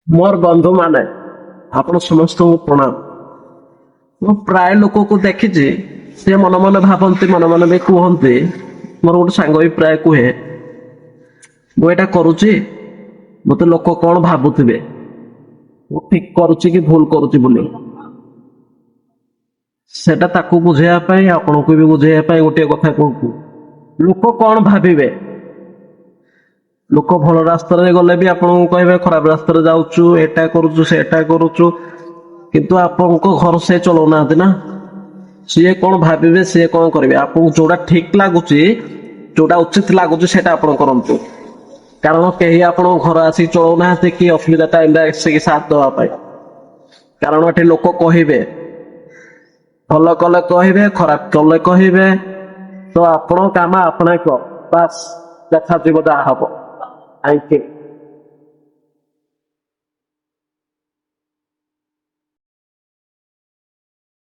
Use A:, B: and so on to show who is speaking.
A: ମୋର ବନ୍ଧୁମାନେ, ଆପଣ ସମସ୍ତଙ୍କୁ ପ୍ରଣାମ। ମୁଁ ପ୍ରାୟ ଲୋକକୁ ଦେଖିଛି, ସେ ମନେ ମନେ ଭାବନ୍ତି, ମନେ ମନେ ବି କୁହନ୍ତି। ମୋର ଗୋଟେ ସାଙ୍ଗ ବି ପ୍ରାୟ କୁହେ, ମୁଁ ଏଇଟା କରୁଛି, ମତେ ଲୋକ କଣ ଭାବୁଥିବେ, ମୁଁ ଠିକ କରୁଛି କି ଭୁଲ କରୁଛି ବୋଲି। ସେଟା ତାକୁ ବୁଝେଇବା ପାଇଁ, ଆପଣଙ୍କୁ ବି ବୁଝେଇବା ପାଇଁ ଗୋଟିଏ କଥା କହୁଛି। ଲୋକ କଣ ଭାବିବେ? ଲୋକ ଭଲ ରାସ୍ତାରେ ଗଲେ ବି ଆପଣଙ୍କୁ କହିବେ ଖରାପ ରାସ୍ତାରେ ଯାଉଛୁ, ଏଟା କରୁଛୁ, ସେଟା କରୁଛୁ। କିନ୍ତୁ ଆପଣଙ୍କ ଘର ସେ ଚଲଉନାହାନ୍ତି ନା। ସିଏ କଣ ଭାବିବେ, ସିଏ କଣ କରିବେ? ଆପଣଙ୍କୁ ଯୋଉଟା ଠିକ ଲାଗୁଛି, ଯୋଉଟା ଉଚିତ ଲାଗୁଛି, ସେଇଟା ଆପଣ କରନ୍ତୁ। କାରଣ କେହି ଆପଣଙ୍କ ଘର ଆସିକି ଚଳଉନାହାନ୍ତି କି ଅସୁବିଧା ଟାଇମରେ ଆସିକି ସାଥ ଦେବା ପାଇଁ। କାରଣ ଏଠି ଲୋକ କହିବେ, ଭଲ କଲେ କହିବେ, ଖରାପ କଲେ କହିବେ। ତ ଆପଣଙ୍କ କାମ ଆପଣ କର, ବାସ୍, ଦେଖାଯିବ ଯାହା ହବ। Thank you.